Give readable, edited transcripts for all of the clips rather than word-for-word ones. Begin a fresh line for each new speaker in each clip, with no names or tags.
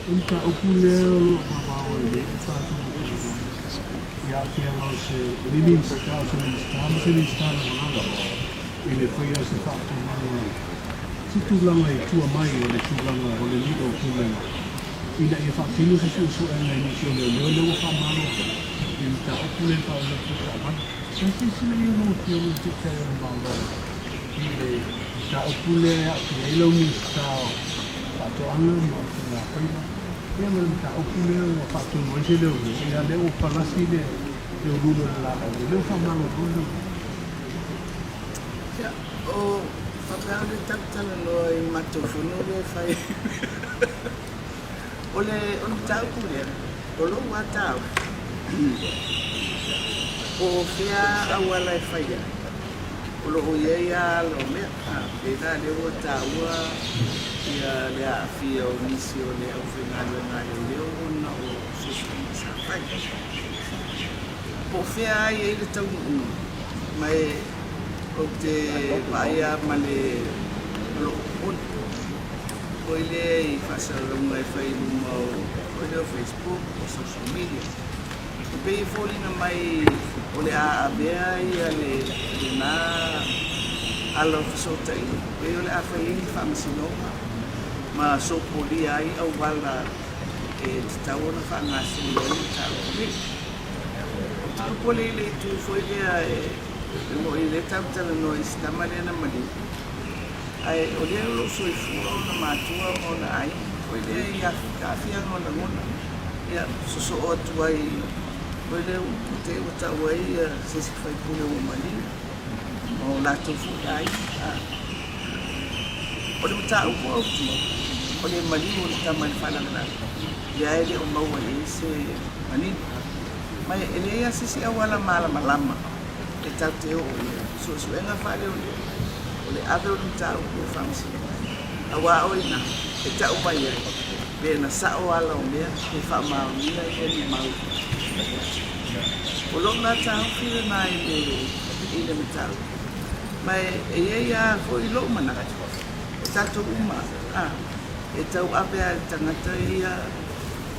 O le mataupu lea o lo o vavao ai nei le tatou Matagaluega i aafiaga o se le Minisita, o se Minisita ma se Minisita Lagolago i le faia o se faatulaga, se tulaga i tua mai o le tulaga o le lio o Pulega ina ia faatino se suesuega i nisi o leoleo lea ua faamalo i le mataupu lea i le faalavelave foi taavale. Sa silasila ia lau Afioga i le Taitai o le Malo i le mataupu lea e aafia ai lau Minisita o Faatoaga ma Faigafaiva, ia ma le mataupu lea ua faatonu ai se leoleo, ia lea ua palasi le uluulu o le laau, lea ua faamalolo le leoleo.
Ia, o faapea lea tatou te talanoa i le matou fono lea e fai. O le mataupu lea, o lou lava taofi, po o fea auala e fai ai, o lo o i ai lava ala o mea. Pei la lea ua taua le aafia o nisi o le aufaigaluega a leoleo ona o suesuega sa fai. Po o fea lava e i ai le taunuuga, ma ou te vaai lava ma le lou popole foi lea i faasalalauga e fai i luma o Facebook, o social media. E pei e foliga mai o le a avea ia lena ala o fesootaiga, pei o le a fai ai ni faamasinoga ma sopolia ai auala e tatau ona faagasolo ai mataupu nei. Ou te popole i le itu foi lea e moni o lea tatou te talanoa i si tama lea na maliu, ae o lea o lo o soifua ona matua ma ona aiga foi lea i aafiaga o lagona, ia sosoo atu ai foi lea ua te i ua tau ai se isi faipule ua maliu ma o latou foi aiga. O le mataupu autu, o le maliu o le tama i le faalavelave, lea e le o maua i ai se manino. Ma e leai lava se isi auala malamalama e tatou te oo i ai. Suesuega faaleoleo, o le ave o le mataupu i le Faamasinoga, aua o i ina e tau mai ai pe na sao ala o mea pe faamaonia ia ni mau. O lou lā taofi lena i le mataupu, ma e i ai lava foi lou manatu, o tatou uma lava, e tauave lava e le tagata ia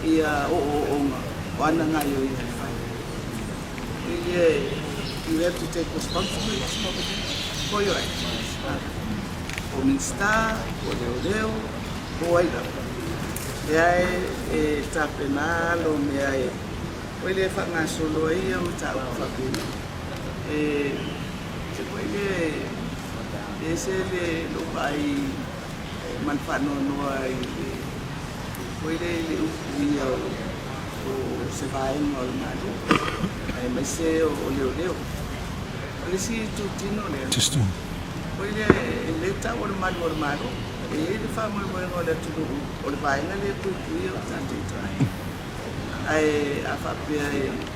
ia ooooga o ana gaioiga e fai. You have to take responsibility for your actions. Po o Minisita, po o Leoleo, po o ai lava. Lea e tapena alo o mea e foi lea e faagasolo ai ia mataupu faapena. E se foi lea e ese le lou vaai ma le faanoanoa i le foi lea i le upuia o se vaega o le Malo, aemaise o leoleo. O le isi itutino lea, foi lea e le tau o le malu o le Malo, e i ai le faamoemoega o le atunuu o le vaega lea e puipuia o tatou tagata. Ae a faapea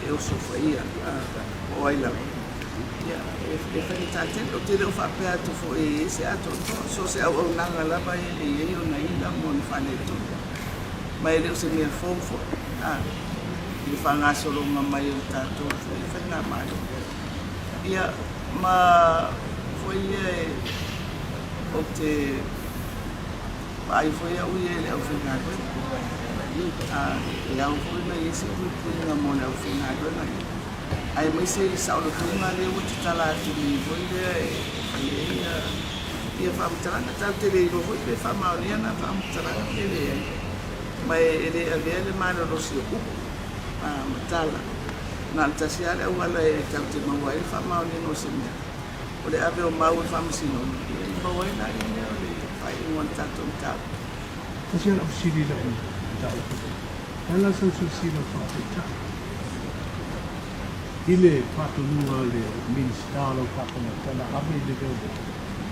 e osofaia po o ai lava, ia e faigata tele. Ou te le o faapea atu foi e i ai se atoatoa, so o se auaunaga lava e i ai ona ila ma ona faaletonu. Ma e le o se mea fou foi i le faagasologa mai o le tatou foi faigamalo. Ia, ma foi lea ou te vaai foi au ia i le aufaigaluega. E ao foi ona i ai se puipuiga mo le aufaigaluega ia, aemaise i le saolotoga lea ua tatala atu nei foi lea e fai ai ia faamatalaga. Tatou te le iloa foi pe faamaonia na faamatalaga pe leai, ma e le avea le malolosi o upu ma tala. Na o le tasi lava le auala e tatou te maua ai le faamaoniga o se mea, o le ave o mau i le faamasinoga, ia i maua ai la ia mea o le faaiuga o le tatou mataupu.
Tasi lava lau fesili i lau mataupu lea. O le a la sau silasila faataitai i le faatonuga a le Minisita o lau Kapeneta na ave i le leoleo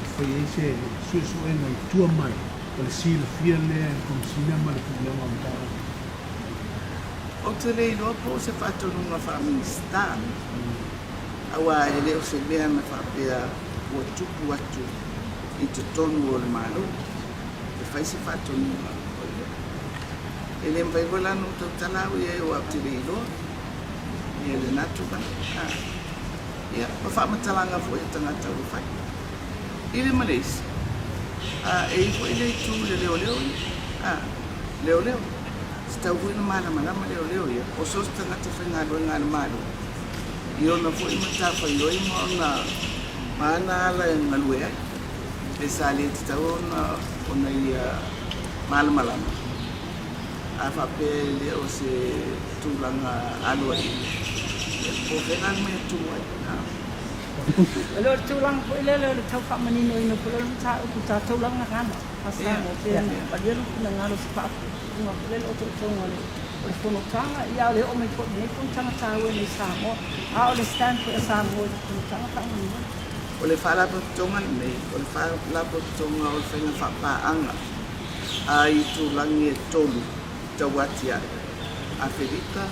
e fai ai se suesuega i tua mai o le silafia lea e le Komesina ma le Pulega o Matagaluega?
Ou te le iloa po o se faatonuga faa-Minisita, aua e le o se mea na faapea ua tupu atu i totonu o le Malo e fai se faatonuga foi lea. E le mafai foi la ona ou tautala au i ai aua ou te le iloa ia lena tulaga. Ia, ma faamatalaga foi a tagata ua fai. I le ma le isi, e i ai foi le itu i le leoleo ia, leoleo. Tatau foi ona malamalama leoleo ia, o so o se tagata faigaluega a le Malo, i ona foi matafaioi ma ona ma ana ala e galue ai, pe sa le tatau ona ona ia malamalama, a faapea e le o se tulaga aloaia, ia po o fea la le mea e tu ai.
O le tulaga foi lele o le tau faamaninoina foi o le mataupu i tatou lava gagana faa-Samoa pe malie lou finagalo i se faaputuputuga foi lele o otootoga o le fonotaga, ia a o le oo mai foi i lenei fonotaga taua nei i Samoa, a o le stand foi a Samoa i le fonotaga faamolemole.
O le Faalapotopotoga lenei, o le Faalapotopotoga o le Faiga Faapaaga a Itulagi e tolu tauatiae, Aferika,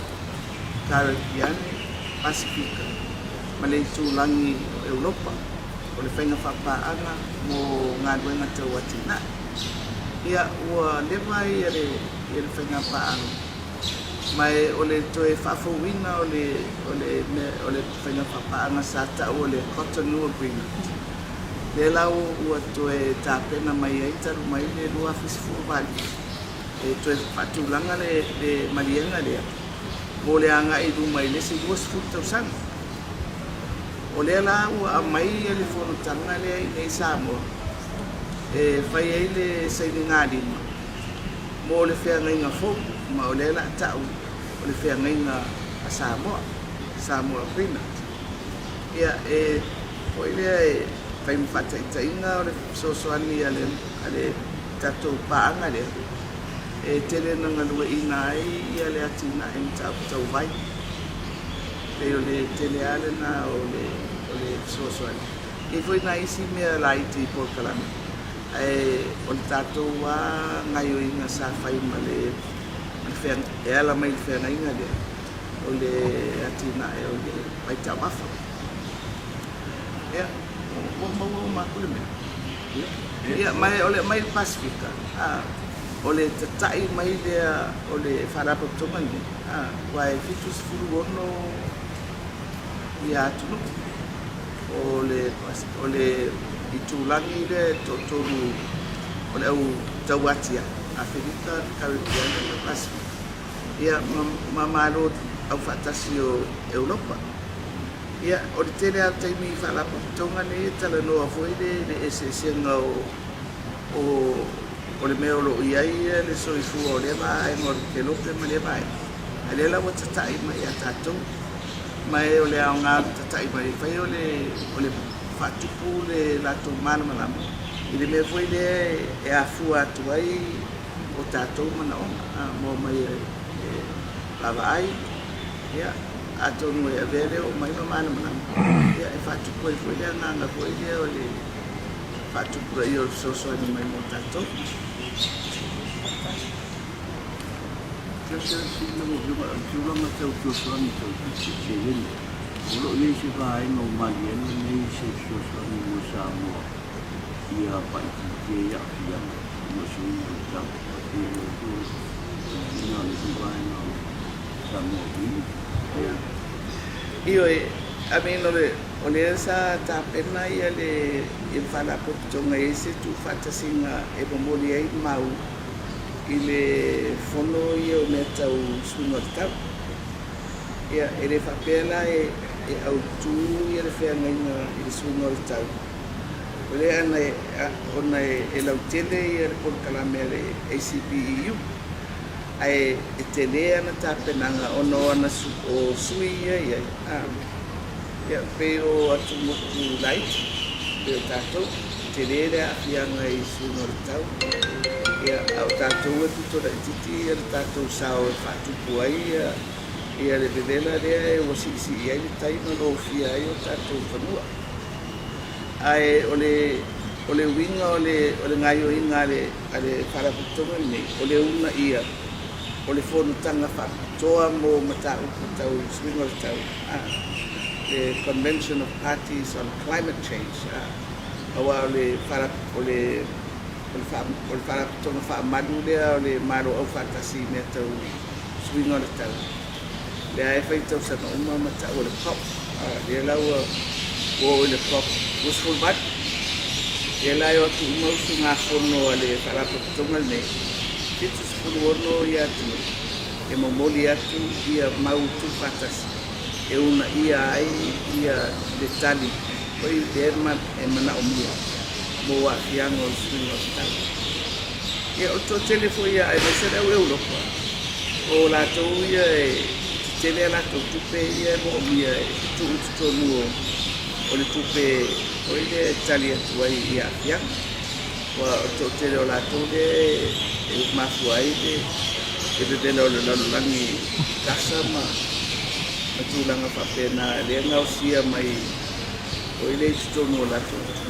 Karipiane, Pasefika ma le itulagi o Europa o le faiga faapaaga mo galuega tau atinae. Ia, ua leva ia le ia le faiga paaga, ma e o le toe faafouina o le o le mea o le faiga faapaaga sa tau o le Cotonou Agreement, lea la ua toe tapena mai ai talu mai le 2018 e toe faatulaga le le maliega lea mo le agai i luma i le isi 20 tausaga. O lea la ua aumai le fonotaga lea i inei i Samoa e fai ai le sainigalima mo le feagaiga fou, ma o lea o le a tau o le feagaiga a Samoa, Samoa Agreement. Ia, e foi lea e fai ma faataitaiga o le fesoasoani a le, a le tatou paaga lea, e tele ina galueaiina ai ia le atinae mataupu tau vai. Pei o le tele lava lena o le, o le fesoasoani. E i ai foi nai isi mea laiti i polokalame, ae o le tatou lava gaoioiga sa fai ma le, ma le feag, e ala mai i le feagaiga lea, o le atinae o le vaitaumafa. Ia, ua maua uma atu le mea. Ia, ma o le aumai i le Pasefika, a, o le tata'i mai lea o le Faalapotopotoga lenei, a, aua e 76 ia atunuu. O le, o le itulagi lea e toatolu o le au tauatiae, Aferika, Karipiane ma Pasefika, ia, ma, ma Malo Aufaatasi o Europa. Ia, o le tele lava o taimi i Faalapotopotoga nei e talanoa foi le, le eseesega o, o, o le mea o lo o i ai le soifua o lea vaega o le kelope ma lea vaega. A lea la ua tata'i mai ia tatou. Ma e o le aoga o le tata'i mai, e fai o le, o le faatupu le latou malamalama i le mea foi lea e afua atu ai o tatou manaoga, a, mo mai e, e vaavaai, ia, atonu e avea lea oo mai ma malamalama, ia, e faatupu ai foi le agaga foi lea o le faatupulaia o le fesoasoani mai mo tatou.
Tulaga tau fesoasoani tau tupe seleni, o lo o i ai se vaega o maliega nei se fesoasoani mo Samoa ia faaitiitia ai aafiaga ona o suiga o le tau, e pei o le na o le isi vaega o Samoa Agreement.
Ioe, I mean o le o lea sa tapena ia le ia le Faalapotopotoga e i ai se tuufaatasiga e momoli ai mau i le fono ia o mea tau suiga o le tau. Ia, e le faapea la e e autu ia le feagaiga i le suiga o le tau, o lea ana e ona e lautele ia le polokalame a le ACPEU, ae e tele ana tapenaga ona o ana o sui ia e i ai, a, ia, pei o atumotu laiti, pei o tatou, tele le aafiaga i suiga o le tau, ia, a o tatou e pito laitiiti ia le tatou sao e faatupu ai ia, ia le vevela lea e ua siisii ai le tai ma lofia ai o tatou fanua. Ae o le, o le uiga o le, o le gaoioiga a le, a le Faalapotopotoga lenei, o le uunaia o le fonotaga faapitoa mo mataupu tau suiga o le tau, a, le Convention of Parties on Climate Change, a, aua o le faala, o le, o le faa, o le Faalapotopotoga faamalu lea o le Malo Aufaatasi i mea tau suiga o le tau, lea e fai tausaga uma ma tau o le COP, a, lea la ua, ua oo i le COP 28. Lea la e o atu uma usugafono a le Faalapotopotoga lenei, 76 ia atunuu. E momoli atu ia mau tuufaatasi e uunaia ai ia le tali foi lea e manaomia mo aafiaga o le suiga o le tau. Ia, o le toatele foi ia aemaise le au Europa, o latou ia e tetele a latou tupe ia e moomia e tuu i totonu o le tupe foi lea e tali atu ai i aafiaga. Ua o le toatele o latou lea e mafua ai le vevela o le lalolagi i kasa ma tulaga faapena lea e gaosia mai foi lea i totonu o latou.